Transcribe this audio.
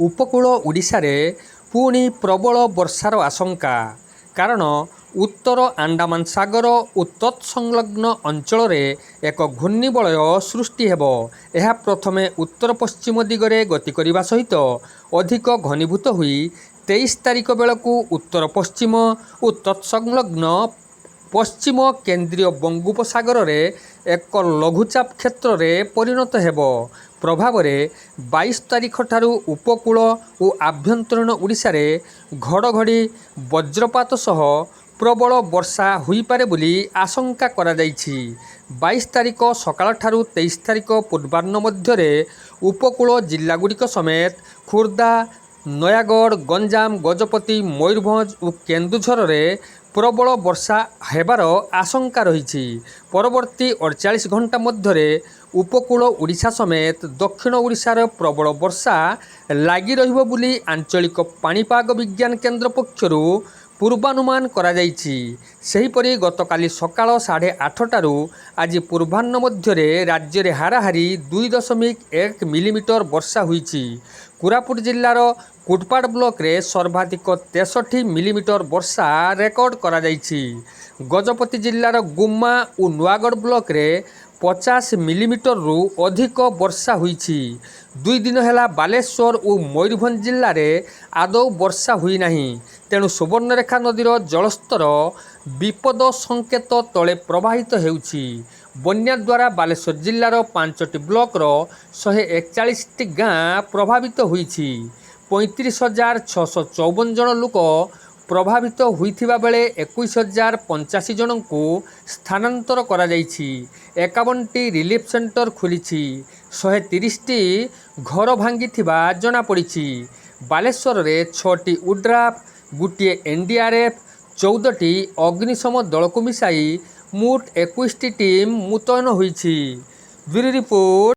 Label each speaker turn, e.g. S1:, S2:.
S1: ଉପକୂଳ ଓଡ଼ିଶାରେ ପୁଣି ପ୍ରବଳ ବର୍ଷାର ଆଶଙ୍କା। କାରଣ ଉତ୍ତର ଆଣ୍ଡାମାନ ସାଗର ଓ ତତ୍ସଂଲଗ୍ନ ଅଞ୍ଚଳରେ ଏକ ଘୂର୍ଣ୍ଣିବଳୟ ସୃଷ୍ଟି ହେବ। ଏହା ପ୍ରଥମେ ଉତ୍ତର ପଶ୍ଚିମ ଦିଗରେ ଗତି କରିବା ସହିତ ଅଧିକ ଘନୀଭୂତ ହୋଇ 23 ତାରିଖ ବେଳକୁ ଉତ୍ତର ପଶ୍ଚିମ ଓ ତତ୍ସଂଲଗ୍ନ ପଶ୍ଚିମ କେନ୍ଦ୍ରୀୟ ବଙ୍ଗୋପସାଗରରେ ଏକ ଲଘୁଚାପ କ୍ଷେତ୍ରରେ ପରିଣତ ହେବ। ପ୍ରଭାବରେ 22 ତାରିଖଠାରୁ ଉପକୂଳ ଓ ଆଭ୍ୟନ୍ତରୀଣ ଓଡ଼ିଶାରେ ଘଡ଼ଘଡ଼ି, ବଜ୍ରପାତ ସହ ପ୍ରବଳ ବର୍ଷା ହୋଇପାରେ ବୋଲି ଆଶଙ୍କା କରାଯାଇଛି। 22 ତାରିଖ ସକାଳଠାରୁ 23 ତାରିଖ ପୂର୍ବାହ୍ନ ମଧ୍ୟରେ ଉପକୂଳ ଜିଲ୍ଲାଗୁଡ଼ିକ ସମେତ ଖୋର୍ଦ୍ଧା, ନୟାଗଡ଼, ଗଞ୍ଜାମ, ଗଜପତି, ମୟୂରଭଞ୍ଜ ଓ କେନ୍ଦୁଝରରେ ପ୍ରବଳ ବର୍ଷା ହେବାର ଆଶଙ୍କା ରହିଛି। ପରବର୍ତ୍ତୀ 48 ଘଣ୍ଟା ମଧ୍ୟରେ ଉପକୂଳ ଓଡ଼ିଶା ସମେତ ଦକ୍ଷିଣ ଓଡ଼ିଶାରେ ପ୍ରବଳ ବର୍ଷା ଲାଗି ରହିବ ବୋଲି ଆଞ୍ଚଳିକ ପାଣିପାଗ ବିଜ୍ଞାନ କେନ୍ଦ୍ର ପକ୍ଷରୁ ପୂର୍ବାନୁମାନ କରାଯାଇଛି। ସେହିପରି ଗତକାଲି ସକାଳ 8:30ରୁ ଆଜି ପୂର୍ବାହ୍ନ ମଧ୍ୟରେ ରାଜ୍ୟରେ ହାରାହାରି 2.1 ମିଲିମିଟର ବର୍ଷା ହୋଇଛି। କୋରାପୁଟ ଜିଲ୍ଲାର କୋଟପାଡ଼ ବ୍ଲକରେ ସର୍ବାଧିକ 63 ମିଲିମିଟର ବର୍ଷା ରେକର୍ଡ କରାଯାଇଛି। ଗଜପତି ଜିଲ୍ଲାର ଗୁମ୍ମା ଓ ନୂଆଗଡ଼ ବ୍ଲକରେ 50 ମିଲିମିଟରରୁ ଅଧିକ ବର୍ଷା ହୋଇଛି। 2 ଦିନ ହେଲା ବାଲେଶ୍ୱର ଓ ମୟୂରଭଞ୍ଜ ଜିଲ୍ଲାରେ ଆଦୌ ବର୍ଷା ହୋଇନାହିଁ। ତେଣୁ ସୁବର୍ଣ୍ଣରେଖା ନଦୀର ଜଳସ୍ତର ବିପଦ ସଙ୍କେତ ତଳେ ପ୍ରବାହିତ ହେଉଛି। ବନ୍ୟା ଦ୍ୱାରା ବାଲେଶ୍ୱର ଜିଲ୍ଲାର ପାଞ୍ଚଟି ବ୍ଲକର 141ଟି ଗାଁ ପ୍ରଭାବିତ ହୋଇଛି। 35,654 ଜଣ ଲୋକ ପ୍ରଭାବିତ ହୋଇଥିବା ବେଳେ 21,085 ଜଣଙ୍କୁ ସ୍ଥାନାନ୍ତର କରାଯାଇଛି। 51ଟି ରିଲିଫ୍ ସେଣ୍ଟର ଖୋଲିଛି। 130ଟି ଘର ଭାଙ୍ଗିଥିବା ଜଣାପଡ଼ିଛି। ବାଲେଶ୍ୱରରେ ଛଅଟି ଓଡ୍ରାଫ୍, ଗୋଟିଏ ଏନ୍ଡିଆର୍ଏଫ୍, 14ଟି ଅଗ୍ନିଶମ ଦଳକୁ ମିଶାଇ ମୋଟ 21ଟି ଟିମ୍ ମୁତୟନ ହୋଇଛି। Bureau report.